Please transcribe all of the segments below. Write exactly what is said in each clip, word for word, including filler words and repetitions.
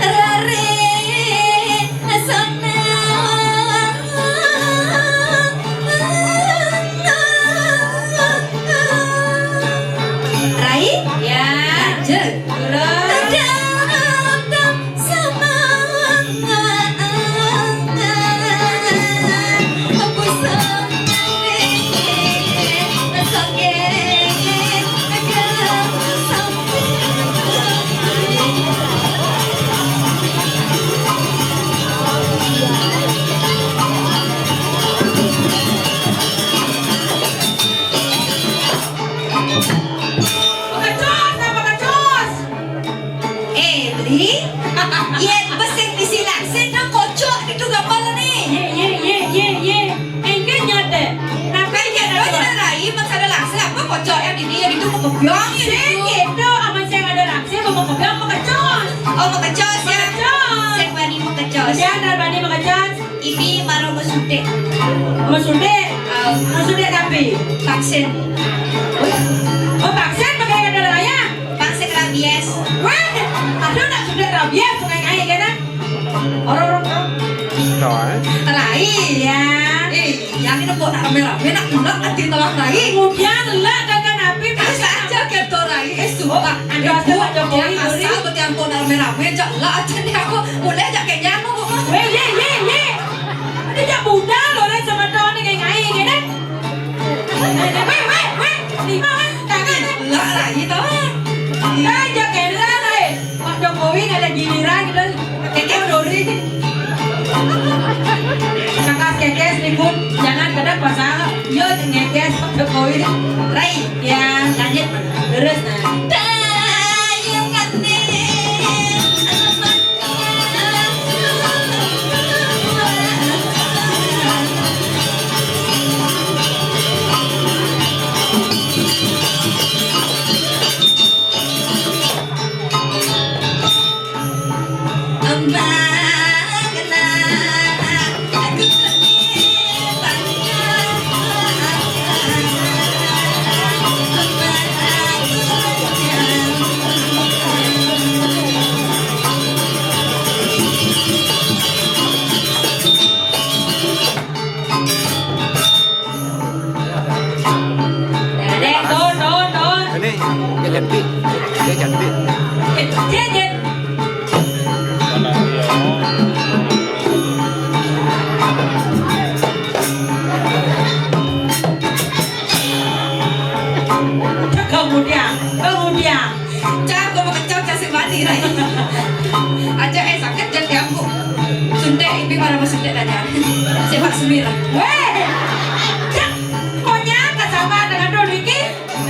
Rare sana. Rai? Ya. Lanjut. Turun. Tetap semangat. Aku sampai, sampai, sampai. Pekecos, nah, pekecos. Eh, Beli. Yén bes sing disilak, sing nang kocok itu gambar nih. Ye, ye, ye, ye, ye. Engké nyate. Napi kan nyate? Rai, masa ada langsir apa kocok yang ini, yang itu mau kebyang, ya, sing itu. Gitu, amun sing ada langsir, mau kebyang, mau pekecos. Oh, mau pekecos, ya? Pekecos. Sing bani mau pekecos. Ya, tar bani mau pekecos. Ibi mara masuntik. Masuntik? Ah. Masuntik napi? Vaksin. Oh, vaksin pakai ada raya? Vaksin rabies. Wah, aduh, nak suntik rabies, sungai ngai kena. Orang-orang. Tahu, eh? Rai. Ya. Eh, yang ini kok nak rame-rame, nak pula nanti telah rai. Kemudian lah dengan napi? Saja keto rai. Eh, sumpah. Ada, ada, ada, yang asal betiang kok nak rame-rame, jak lah aja nih aku. Mulai jak kayaknya aku. Wéh, yé, yé, yé. Ini jak budal orang sama tahu nih kayak ngai gini. Wéh, wéh, wéh. Lima, wéh. Tangan. Lah, lah, gitu. Nah, jak kayaknya, eh. Pak Jokowi nggak ada giliran gitu. Kayak dori. Kakak kekes ribut. Jangan kedap pasal. Yo, ngekes Pak Jokowi. Rai. Ya, lanjut. Terus, nah. Ini, dia cantik. Dia cantik. Kemudian, kemudian. Cak, gua mau kecap, cak si mati, Rai. Aja, eh, sakit, jangan diamuk. Suntik, ibi malah mau suntik aja. Sepak semir. Wéh, cak, pokoknya tak sama dengan dulu iki.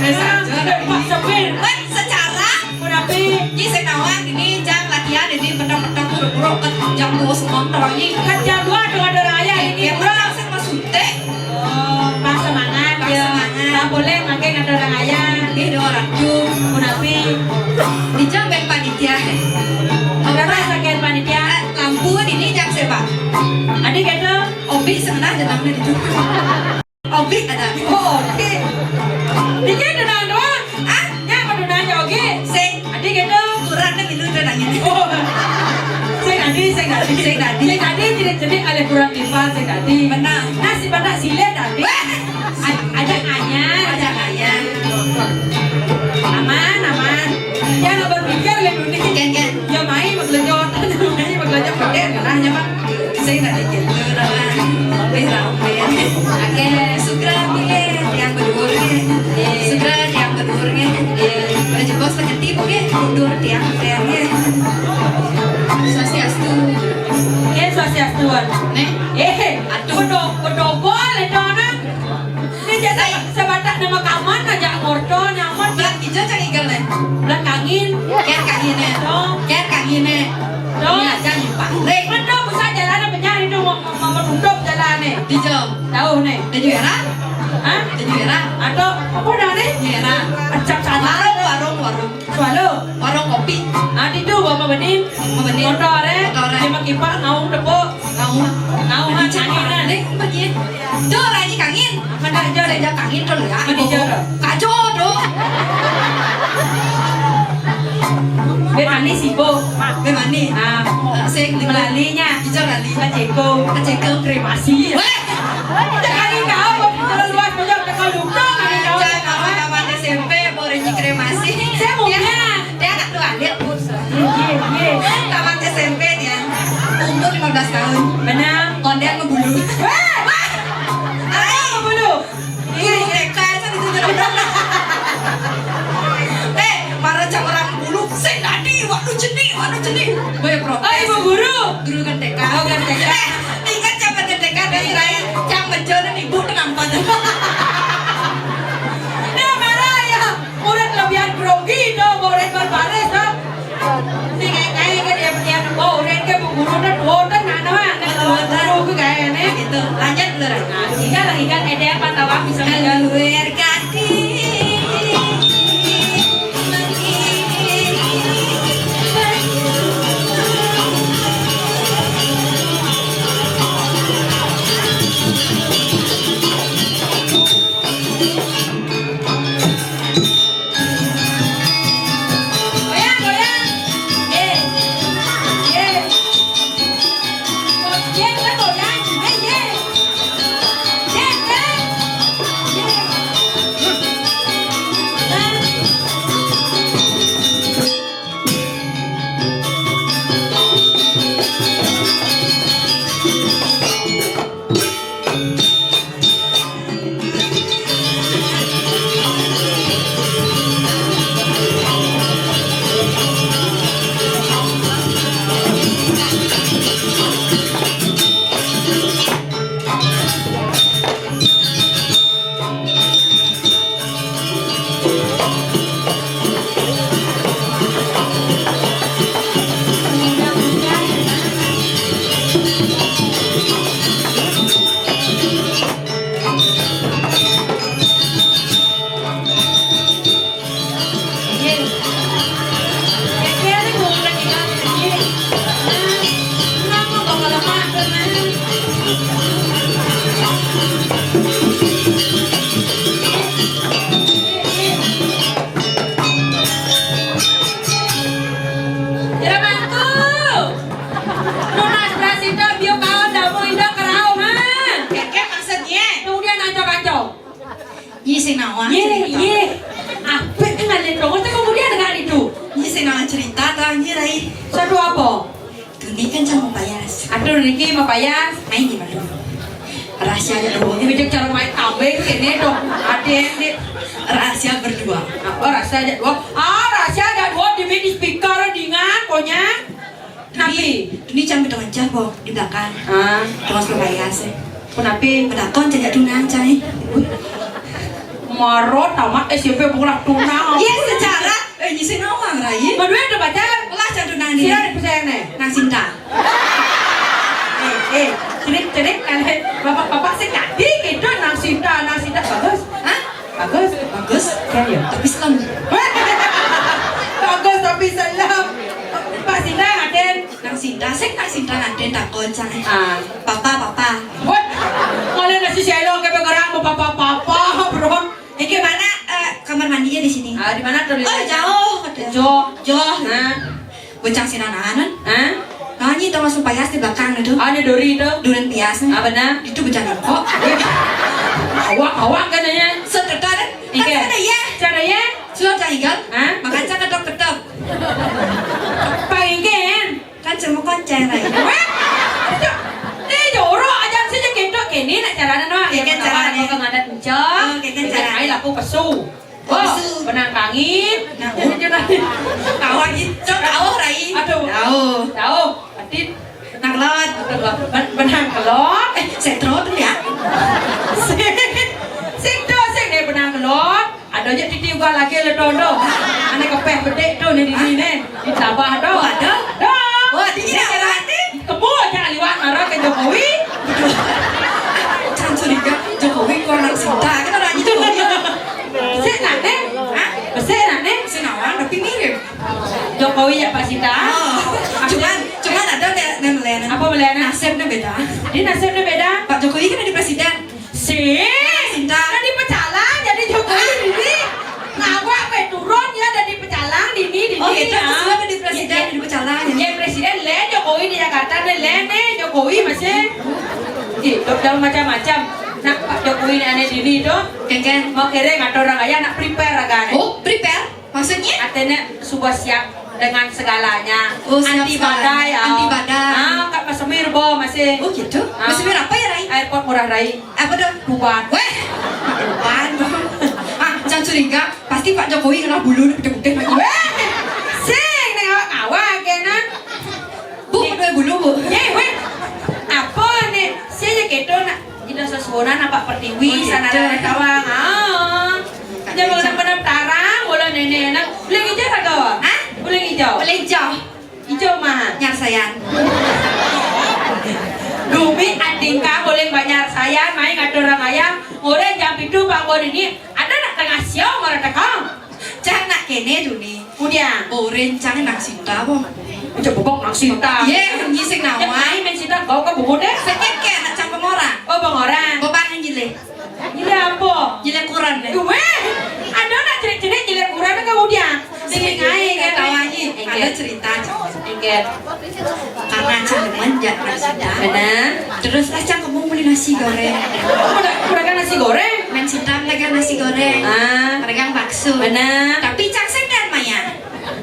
Eh, saja, Rai. Pak Sepir. Wéh, secara. Menapi? Ki sing nawang ini jam latihan ini petang-petang buruk-buruk ke jam dua semua terus ini. Kan jam dua tuh ada raya ini. Ya, kurang langsung masuk teh. Oh, pas semangat, pas ya. Semangat. Tak boleh makin ada orang ayah. Ini orang jum. Menapi? Di jam ben panitia. Berapa sakit panitia? Lampu ini jam sewa. Adi gitu. Opi sebenarnya namanya di jam. Opi ada. Oh, opi. Dikit ada doang. Ah, nya kudu nanya oge. Sing. Adi gitu. Kurang deh milu udah nanya. Oh. Sing adi, sing adi. Sing adi. Sing adi jadi, jadi ada kurang timpal sing adi. Benar. Nah, si pada silet adi. Wah. Ada nanya. Ada nanya. Aman, aman. Ya, nggak berpikir lagi dulu. Kan, kan. Ya, main, maklum jawab. Main, maklum jawab. Oke, nggak nanya, Pak. Sing tadi gitu lah. Lebih rame. Oke, sugra piye tiang berdua nih. Sugra tiang berdua nih. Baju bos saketi, oke, mundur tiang tiang. Swastiastu. Oke, swastiastu. Nih. Eh, aduh, udah, udah boleh dong. Ini jadi sebatas nama kaman aja ngorto nyaman. Belah ijo cang igel nih. Belah kangin. Kian kangin nih. Dong. Kian kangin nih. Dong. Ini aja lupa. Lek. Kan dong bisa jalan benyar itu mau, mau menutup jalan nih. Di jauh. Jauh nih. Di jauh era? Hah? Di jauh era? Atau apa namanya? Jauh era. Acap sana. Warung, warung, warung. Sualo. Warung kopi. Adi tu bawa benim. Bawa benim. Motor eh. Motor eh. Kipak-kipak ngaung tepuk. Ngaung. Ngaung angin. Dek, pergi. Jor aja kangin. Mana jor? Saya kangin dulu ya. Mana jor? Kajo dong. Bé manis ibu. Bé manis. Ah, sing melalinya. Ijo lali. Kaceko. Kaceko kremasi. Wéh! Cekali kau, kalau luas punya teko lupa, kali kau. Cai, kawan-kawan S M P, boleh kremasi. Saya mau dia, dia anak dua alit, Bu. Iya, iya. Kawan S M P dia. Umur lima belas tahun. Benar. Kondian ngebulu. Wéh! Wah! Ayo ngebulu. Guru T K aja dituntut orang. Eh, marah cak orang bulu, sing tadi, waduh jenih, waduh jenih. Boy, protes. Oh, ibu guru. Guru kan T K. Oh, kan T K. Eh, ingat siapa kan T K, dari Raya, cang mejo dan ibu kenapa tuh? Nah, marah ya. Orang kelebihan grogi tuh, orang berbaris tuh. Sing kayak kayak kan dia dia, oh, orang ke bu guru dan oh, kan nana, kan guru ke kayak nih. Gitu. Lanjut, Lur. Nah, iya lah, iya, ada apa tahu bisa. Luar kati. Goyang, goyang. Ye. Ye. Ye, goyang. Eh, ye. Ye, ye. Ye. Nah. Jera mantu. Nunas brasida biu kaon damu indah kerau, ha. Keke maksudnya. Kemudian ancok-ancok. Nyi sing nawang. Yé, cerita. Yé. Apik kan ada dong. Terus kemudian dengan itu. Nyi sing nawang cerita ta, Nyi Rai. Satu apa? Duni kan cang mapayas. Aduh, niki mapayas. Main di mana? Rahasia aja dulu. Ini cara main kambing ini dong. Ada ini. Rahasia berdua. Apa rahasia aja dua? Ah, rahasia aja dua di mini speaker dengan, pokoknya. Napi? Ini cang betul aja, po, di belakang. Ah. Terus mapayas, eh. Kenapi? Pedakon cang jak tunang, cang, eh. Maro tamat S M P bola tunang. Iya, secara, eh, nyisi nawang, Rai. Madua ada pacar? Lah, cang tunang dia. Sira di pesene. Nang Sinta. Eh, eh, cerik, cerik, kan, eh, bapak-bapak sing tadi gitu, Nang Sinta, Nang Sinta. Bagus. Hah? Bagus. Bagus. Kan ya? Tapi selem. Bagus, tapi selem. Pak Sinta, Aden. Nang Sinta, sing Nang Sinta, Aden, takon, cang. Ah. Papa, papa. Wah, kalau nasi selo ke bergerak, mau papa, papa, bro. Ini mana, eh, kamar mandinya di sini? Ah, di mana tuh? Oh, jauh, katanya. Jauh. Jauh. Nah. Bocang sinananan. Hah? Nganyi tong langsung payas di belakang itu. Ada duri itu. Duren pias. Ah, benar. Itu bocang kok. Awak, awak kan ya. Setetar. Ike. Kan sana ya. Cara ya. Sudah cah igal. Hah? Makan cah ketok-ketok. Paling kan. Kan cemuk konceng lagi. Weh. Ini jorok aja sih, ketok kene nak caranya no. Kayak caranya. Kok ngadat encok. Oh, kayak caranya. Ayo laku pesu. Oh, pesu. Benang kangit. Nah, oh. Kawah gitu. Cok, kawah, Rai. Aduh. Jauh. Jauh. Atit. Benang kelot. Ben-, benang kelot. Eh, setro tuh ya. Sing, sing tuh, sing deh benang kelot. Ada aja titi uga lagi le tondo. Ane kepeh bedik tuh nih di sini. Di Sabah tuh. Oh, ada? Tuh. Wah, di sini ada. Kebo aja liwat marah ke Jokowi. Cang curiga, Jokowi kurang Sinta. Kan orang Jokowi. Besik nak, Nek? Hah? Besik nak, Nek? Sinawang, tapi mirip. Jokowi ya, Pak Sinta. Oh, cuman, cuman ada deh, nih melenan. Apa melenan? Nasibnya beda. Di nasibnya beda. Pak Jokowi kan jadi presiden. Sih, Sinta. Kan di pecalang, jadi Jokowi ini. Ngawak, pe, turun ya, dari pecalang, dini, dini. Oh, gitu. Ya. Terus kenapa di Presiden di Becalang. Ya, presiden lén Jokowi di Jakarta né, lén né Jokowi masih. Ih, dok, dok, macam-macam. Nah, Pak Jokowi né ané dini to. Kénkén. Mau kéré ngatur orang ayah, nak prepare ragané. Oh, prepare? Maksudnya? Artinya suba siap dengan segalanya. Oh, siap segalanya. Anti badai, ya. Anti badai. Ah, Kak Mas Semir, bo, masih. Oh, gitu? Ah. Mas Semir apa ya, Rai? Airport Ngurah Rai. Apa tuh? Tuban. Wéh, Tuban. Ah, cang curiga, pasti Pak Jokowi kena bulu nih, putih-putih lagi. Wéh, sing nengok awak kéné. Bu, kedua bulu, Bu. Yé, wéh. Apa nih? Saya aja gitu, nak. Kita sesuunan apa Pertiwi, oh, sana gitu. Ada tawang. Ah. Jangan benar-benar tarang, bola nenek anak. Boleh hijau kagak? Hah? Boleh hijau. Boleh hijau. Ijo mah. Nyarsayan. Dumi atingkah boleh banyak saya main ngatur orang ayah. Orang jam itu bangun ini ada nak tengah siang orang tekong. Cang nak kéné tuh nih. Kemudian. Orang cang nang sita, boh. Ucap bobok nang sita. Yé, ngising nama. Ai main sita, kau ke bobok deh. Sekian ke anak cang pengorang. Oh, pengorang. Bobok yang gile. Nyilih apa? Nyilih kuran deh. Wéh, ada nak cerit-cerit nyilih kuran ke udah? Sing aé kan. Tahu aja. Ada cerita. Enggak. Karena cang demen jak nang sita. Benar. Terus lah cang kemu beli nasi goreng. Udah, udah kan nasi goreng? Main sita, mereka nasi goreng. Ah. Mereka bakso. Benar. Tapi cang sing kan maya.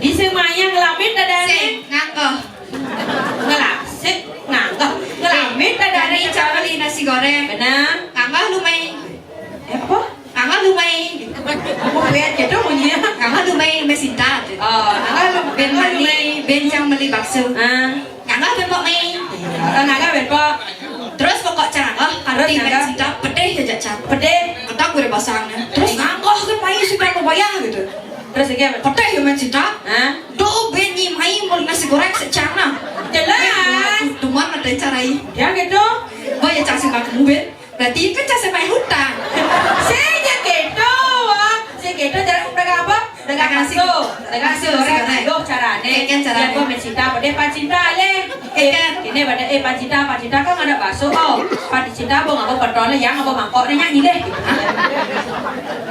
Di sing maya ngelamit ada nih. Sing nganggo. Ngelamit, nganggo. Ngelamit ada. Dari cang beli nasi goreng. Benar. Nganggo lu main. Eh, apa? Nganggo lu main. Apa bed gitu bunyinya? Nganggo lu main, main sita. Oh, nganggo lu, bén nganggo lu beli, main. Bén cang beli bakso. Ah. Nganggo bén pok main. Ah, nganggo bén pok. Terus pokok cang nganggo, terus ngerti nganggo. Main sita, pedih aja cang. Pedih. Ketok gue pasangnya. Terus nganggo kan main sita mau bayar gitu. Terus iki apa? Pedih ya main sita. Hah? Duh, bén nyi main mau nasi goreng secana. Jelas. Duman ada cara ini. Ya gitu. Boy, ya cang sing kamu bén. Berarti kan cang sing main hutang. Sing ya gitu, wah. Sing gitu, dagang apa? Dagang bakso. Dagang bakso, nasi goreng. Aduh, carané. Kan carané. Ya, gua main sita, apa dia pan sita, lé. Kan. Ini pada, eh, pan sita, pan sita kan ada bakso, oh. Pan sita, apa nggak apa pentol, yang apa mangkok, nanya nyilih.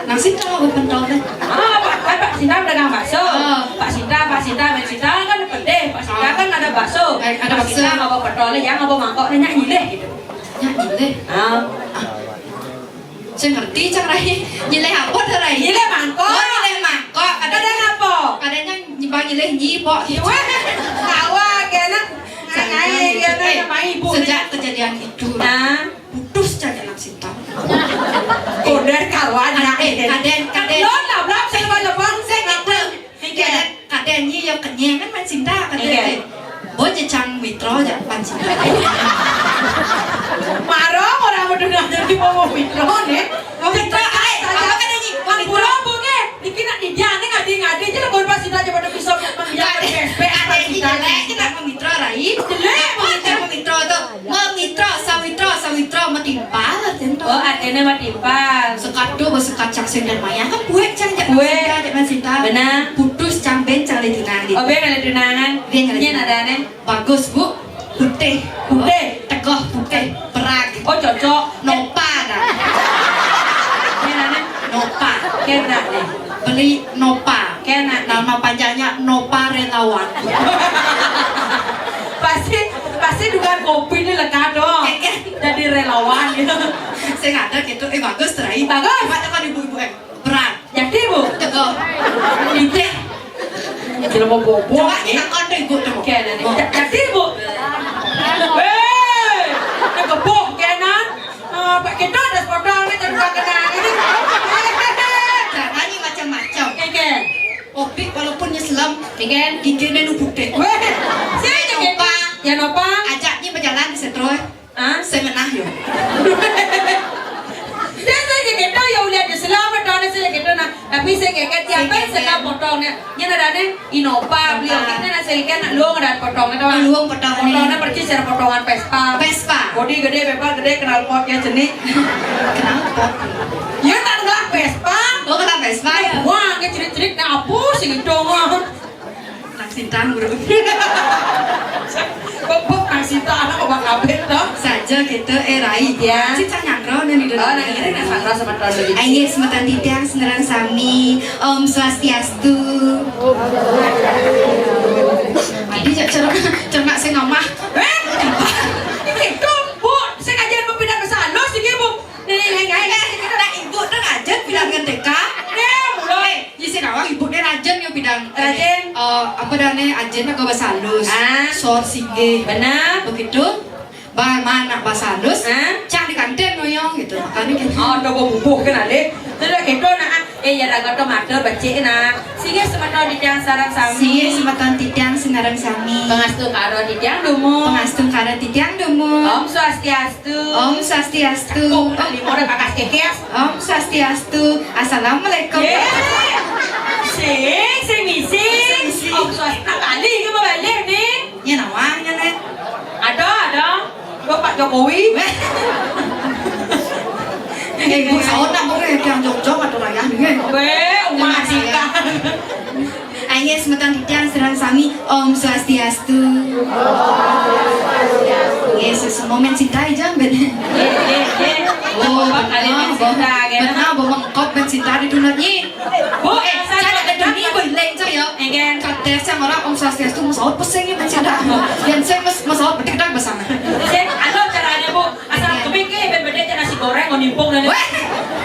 Nang sita apa pentol, lé? Ah, Pak, kan Pak Sinta dagang bakso. Oh. Pak Sinta, Pak Sinta, Pak Sinta kan pedih. Pak Sinta kan ada bakso. Eh, ada bakso. Pak Sinta nggak apa pentol, yang apa mangkok, nanya nyilih gitu. Nyak nyilih. Ah. Saya ngerti, cang Rai. Nyilih apa tuh, Rai? Nyilih mangkok. Oh, nyilih mangkok. Ada, ada apa? Kadangnya nyibang nyilih nyi, pok. Wah, tawa, kena. Ngai, kena, eh, sama ibu. Sejak kejadian itu, nah, putus cang nang sita. Koder kawan, eh, kadén, kadén. Lo, lo, lo, saya lepas, saya nggak. Kadén, kadén nyi ya kenyang kan main sita, kadén. Iya. Bo, jecang mitro, jak pan sita. Marong orang udah nanya di bawah mitro nih. Mitro, ai, apa kadén nyi? Mitro, bo, nge. Iki nak dia nih ngadi-ngadi aja lah, pas sita aja pada bisa. Kadén, kadén nyi jelek, kita mau mitro, Rai. Jelek, mau mitro, mau mitro tuh. Mau mitro, sawitro, sawitro, mau timpal, cinta. Oh, artinya mau timpal. Sekado, mau sekacang sing dan maya kan buek cang jak. Buek. Cinta, jak cinta. Benar. Putus cang bén cang le tunangan. Oh, bén le tunangan. Bén le tunangan. Ada nih. Bagus, Bu. Putih. Putih. Tegoh putih. Berag. Oh, cocok. Nopa dah. Ini ada nih. Nopa. Kena nih. Beli Nopa. Kena. Nama panjangnya Nopa Relawan. Pasti, pasti dengan kopi ini lega dong. Keke. Jadi relawan gitu. Saya nggak ada gitu. Eh, bagus, Rai. Bagus. Coba tekan ibu-ibu, eh. Berat. Jadi, Bu. Teguh. Ide. Jelema bobo. Coba kita kontak ibu tuh. Kena nih. Jadi, Bu. Hei, ini gebuk, kena. Eh, Pak, kita ada sepotong nih, tadi udah kena ini. Caranya macam-macam. Oke. Kopi walaupun nyeselam, giginya nu putih. Weh, saya aja Nopa. Ya, Nopa. Ajaknya berjalan di Setroy. Ah? Saya menah, yo. Saya, saya aja gitu, ya, udah nyeselam, bertahan saya gitu, nah. Tapi saya kayak tiap hari saya potong, ya. Ini ada nih. Inopa, beli obatnya nasi ikan, nak luang ada potongnya doang. Luang potongnya. Potongnya persis cara potongan Vespa. Vespa. Bodi gede, Vespa gede, knalpotnya jenih. Knalpot. Ya, tak ngelak Vespa. Oh, kena Vespa ya? Wah, kayak cerit-cerit, nah, apa sih gitu, mah? Nang sintang, bro. Bebek nang sintang, anak obat kabeh, toh? Saja gitu, eh, Rai. Ya. Cicang nyangkro, dan di dalam. Oh, nang ini nang sangkro sama tuan begitu. Ayo, semeton titiang, senerang sami. Om Swastiastu. Ini cak cernak, cernak sing amah. Eh, ini tuh, Bu, sing ajar Bu pindah ke salus iki, Bu. Ini, ini, ini, ini. Nah, ibu tuh ngajar pindah ke T K. Ya, mulai. Eh, di sing awal ibu nih rajin yo pindah. Rajin. Eh, apa dah nih, ajin aku bahasa halus. Ah. Sor sige. Benar. Begitu. Ba, mana bahasa halus? Hah? Cak di kantin no yo gitu. Makanya gitu. Oh, toko bubuh kan ada. Terus gitu nah. Eh, ya raga to matur becik nah. Singgih semeton titiang sareng sami. Singgih semeton titiang sinareng sami. Pangastu karo titiang dumun. Pangastu karo titiang dumun. Om Swastiastu. Om Swastiastu. Kok tak limo ora kakas kekes? Om Swastiastu. Assalamualaikum. Ye. Sing, sing misi. Sing misi. Om Swastiastu. Kali iki mau balik nih. Ya nawang ya nih. Ada, ada. Bapak Jokowi. Eh, Bu saona, Bu, eh, tiang jongjong atau rayah nih, eh. Weh, umat singkah. Ayo, semeton titiang sareng sami, Om Swastiastu. Yesus, mau main cinta aja, Ben. Ye, ye, ye. Oh, Bapak kali benar, main cinta, Bu. Gitu. Benar, Bu, mengkot main cinta di dunia ini. Bu, eh, asal cara ada dunia, Bu, lain, coy, ya. Enggak. Kata saya orang Om Swastiastu, mau saut pusing ya, main cinta. Dan saya mas, mau saut, betik dah bersama. Saya, alo caranya, Bu. Asal kepikir, ben bedek nasi goreng, mau nimpung dan. Wah,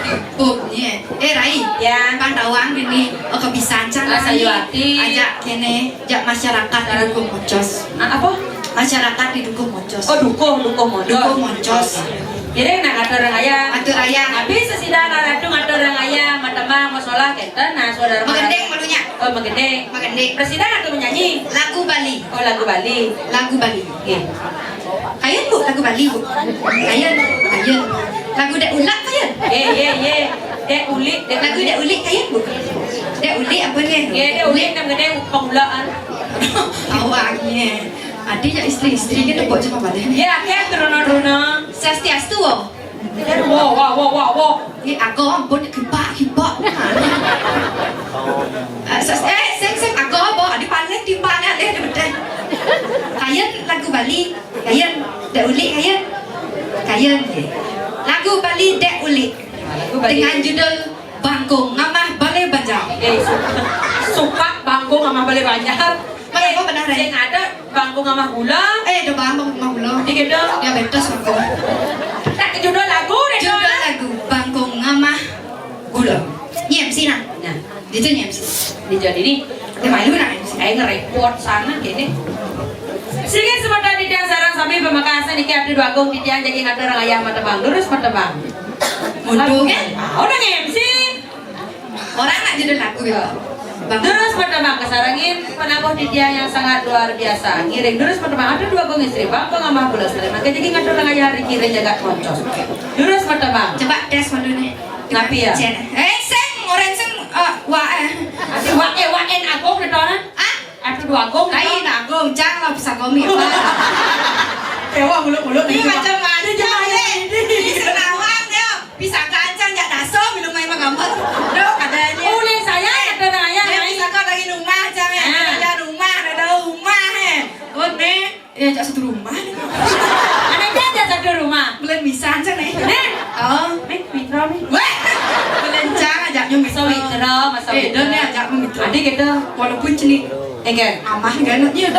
nimpung, iya. Eh, Rai. Ya. Pantauan ini, oh, kebiasaan, Cang, Rai. Sayuwati. Ajak kene, ajak masyarakat di Dukuh Mocos. Ah, apa? Masyarakat di Dukuh Mocos. Oh, Dukuh, Dukuh Mocos. Dukuh Mocos. Jadi, nak ngatur orang ayah. Ngatur ayah. Habis sesida naratu ngatur orang ayah, matema, masalah, kenten, nah, saudara. Magending malunya. Oh, magending. Magending. Presiden atau menyanyi? Lagu Bali. Oh, lagu Bali. Lagu Bali. Oke. Kayun, Bu, lagu Bali, Bu. Kayun, kayun. Lagu Dek Ulak, kayun. Ye, ye, ye. Dek Ulik, Dek Lagu Ulik. Dek Ulik, kayun, Bu. Dek Ulik apa nih? Ye, Dek Ulik, nang gede pengulaan. Awaknya. Adi ya istri-istri gitu, Bu, cuma balik. Ya, kayak turun-turun. Swastiastu, wo. Wo, wo, wo, wo, wo. Ini aku ampun, kipak, kipak. Eh, ses-, eh, sing, sing, aku apa? Adi paling timpaknya, eh, dia betul. Kayun lagu Bali. Kayun, Dek Ulik, kayun. Kayun, ya. Lagu Bali Dek Ulik. Lagu Bali. Dengan judul Bangkung Ngamah Bale Banjar. Eh, su-, suka Bangkung Ngamah Bale Banjar. Mana kau benar, eh? Sing ada Bangkung Ngamah Gula. Eh, ada Bangkung Ngamah Gula. Di gitu. Ya, betul, Bangkung. Tak judul lagu deh, judul lagu Bangkung Ngamah Gula. Nyem sih, nah. Nah. Ditu nih, M C. Ditu nih. Ya, malu nak M C. Ayo nge-report sana gini. Singgih semeton titiang sareng sami pamekasan niki Abdi Dwagung titiang jagi ngatur ayah matebang. Terus matebang. Mundur kan? Ah, udah M C. Orang nak judul lagu ya. Bang. Terus matebang kasarengin penabuh titiang yang sangat luar biasa. Ngiring terus matebang Abdi Dwagung istri Bang Pengamah Pulau Sari. Maka jagi ngatur ayah hari kiring jagat Moncos. Terus matebang. Coba tes malu nih. Napi ya? Cen. Eh, sing, orang sing, eh, wa, eh. Ati wa, eh, wa, eh, agung, gitu, nah. Ah? Atuh dua agung, gitu. Lain agung, Cang lah, bisa gomi, apa? Dewa, mulut-mulut, ini gitu. Macam-macam, ya. Ini senawang, ya. Bisa gancang, jak daso, minum air mah gampang. Duh, katanya. Oh, ini saya, eh, ada nanya, eh, bisa kau dari rumah, Cang, ya. Ah. Ada rumah, ada rumah, eh. Oh, nih. Ya, ajak satu rumah nih. Anaknya ajak satu rumah. Bulan bisa aja nih. Nih. Oh. Nih, mitra nih. Wah. Bulan cang ajak nyo mitra. Masa mitra, masa eh, mitra. Dan nih ajak mitra. Adik kita. Walaupun cenik. Enggak. Amah ganutnya.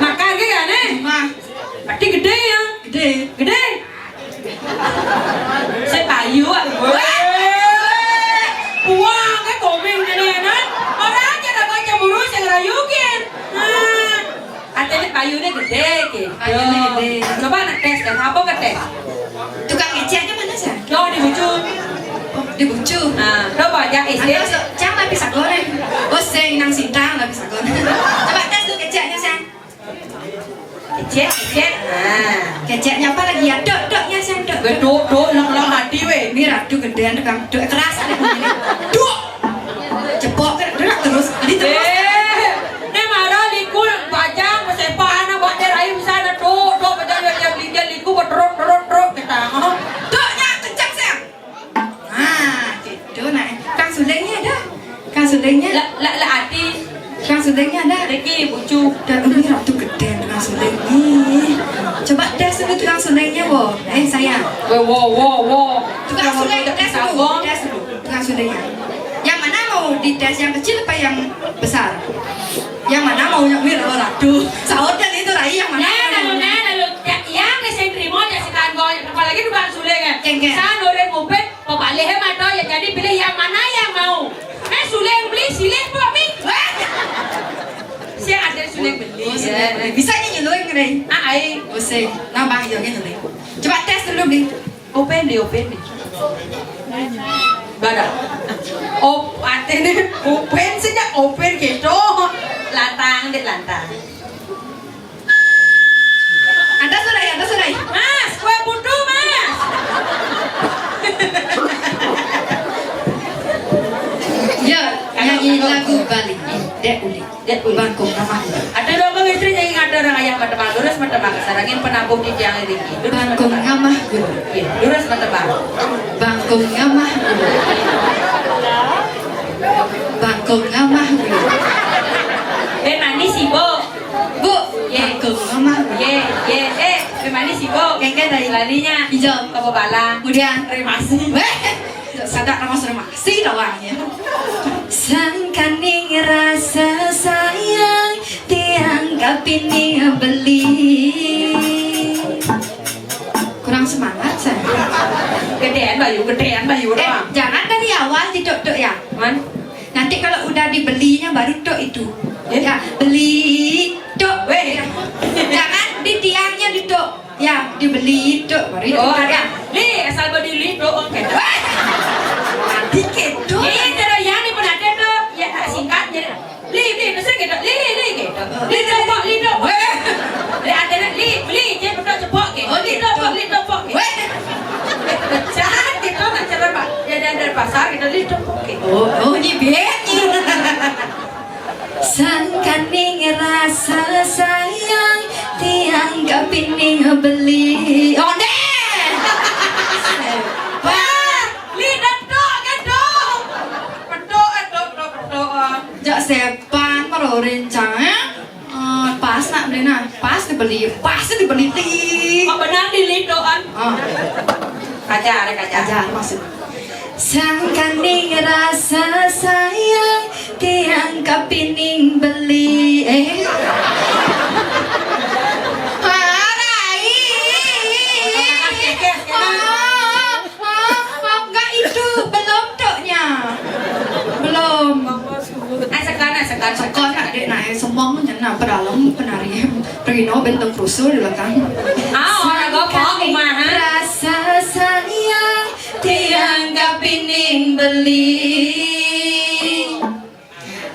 Makan ke kan, eh? Mah. Berarti gede ya? Gede. Gede. Saya payu, ah. Wah. Buang ke komeng ini, nah. Orang aja tak baca burung, saya rayukin. Nah. Katanya payunya gede, gitu. Payunya gede. Coba nak tes, tes. Apa ke tes? Tukang ngeceknya mana, Sa? Oh, di Bucu. Oh, di Bucu. Nah, coba aja S D. Atau so, cang lah pisah goreng. Oh, sing nang sintang lah pisah goreng. Coba tes tuh ngeceknya, Sa. Kecek, kecek. Nah. Keceknya apa lagi ya? Dok, doknya, Sa, dok. Dok, dok, lang, lang hati, weh. Ini ratu gedean, tukang dok keras. Dok. Cepok kan, dok terus. Jadi terus. Eh. Nek mara liku bajang, pesepahan, abak dia rai bisa ada, dok, dok, bajang dia, dia beli dia liku, berteruk, teruk, teruk, kita. Hah? Doknya kencang, sayang. Ah, gitu, nah. Kang Sulengnya ada. Kang Sulengnya. Lah, lah, lah, ati. Kang Sulengnya ada. Riki, Bucu. Dan ini ratu gede, Kang Suleng. Ih. Coba tes dulu tukang Sulengnya, wo. Eh, sayang. Wo, wo, wo, wo. Tukang Suleng, tes dulu. Tes dulu, tukang Sulengnya. Yang mana mau dites, yang kecil apa yang besar? Yang mana maunya Mir? Oh, aduh. Saut kan itu rai yang mana? Nah, lalu, nah, lalu. Ya, yang sing trimo ya setan kok. Apalagi tukang suling ya. Kengke. San urip mupit, pepalih ya mata ya. Jadi pilih yang mana yang mau. Eh, suling beli, silih kok, Mi. Wah. Sing ada suling beli. Oh, suling beli. Bisa nyanyi lu yang keren. Ah, ai. Oh, sing. Nambah ya, nyanyi. Coba tes dulu, Bli. Open deh, open deh. Bara. Op, atene open saja, open gitu. Lantang, dek, lantang. Ada sudah ya, ada sudah ya. Mas, kue putu, Mas. Ya, nyanyi lagu Bali. Dek Uli. Dek Uli. Bangkung Ngamah. Ada dua orang istri yang ada orang ayah mata bang, lurus mata bang, sarangin penabuh di tiang ini. Lurus mata Bangkung bang. Ngamah Guru. Iya, lurus mata bang. Bangkung Ngamah Guru. Bangkung Ngamah Guru. Eh, manis sih, Bu. Bu, Ye. Bangkung Ngamah Guru. Ye, ye, eh, eh, manis sih, Bu. Kengke tadi. Lalinya. Hijau. Kebobala. Kemudian. Remasi. Weh. Sadak nama sudah masih doangnya. Sangkaning rasa sayang tiang kapining beli. Kurang semangat saya. Gedean bayu, gedean bayu Eh, doang. Jangan dari awal didok-dok ya. Man? Nanti kalau udah dibelinya baru dok itu. Eh? Ya, beli dok. Weh. Jangan di tiangnya didok. Ya, dibeli itu baru itu. Oh, ada. Li, asal beli li, doang, oke. Weh! Dikit doang. Iya, cara yang ni pun ada tu. Ya, singkat je. Li, li, mesti gitu. Li, li, li, gitu. Li, cepok, li, cepok. Weh! Li, ada li, li, beli je, betul cepok, gitu. Oh, li, cepok, li, cepok, gitu. Weh! Jangan gitu, nak cara, Pak. Ya, dan dari pasar, gitu, li, cepok, gitu. Oh, oh, ni bed ni. Sangkaning rasa sayang tiang kapining beli. Oh, deh. Wah, li detok ke dok? Petok, eh, dok, dok, petok, ah. Jak sepan, maro rencang, eh. Ah, pas nak beli nah. Pas dibeli, pas dibeli, li. Kok benar di li doang? Ah. Kajar, kajar. Kajar, maksud. Sangkaning rasa sayang tiang kapining beli. Eh. Harai. Ah, ah, ah, enggak itu, belum doknya. Belum. Ai, sekan, ai, sekan. Sekan, nak, dek, nak, eh, semong, nyen, nak, pedalem, penari, Rino, benteng krusu di belakang. Ah, orang gopo, kumaha? Rasa sayang tiang kapining beli.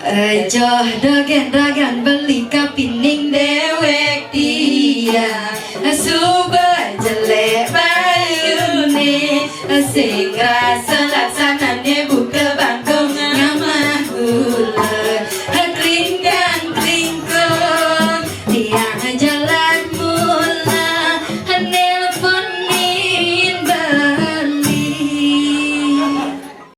Ejoh dogen ragan beli kapining dewek tiang. Suba jelek bayune, sing rasa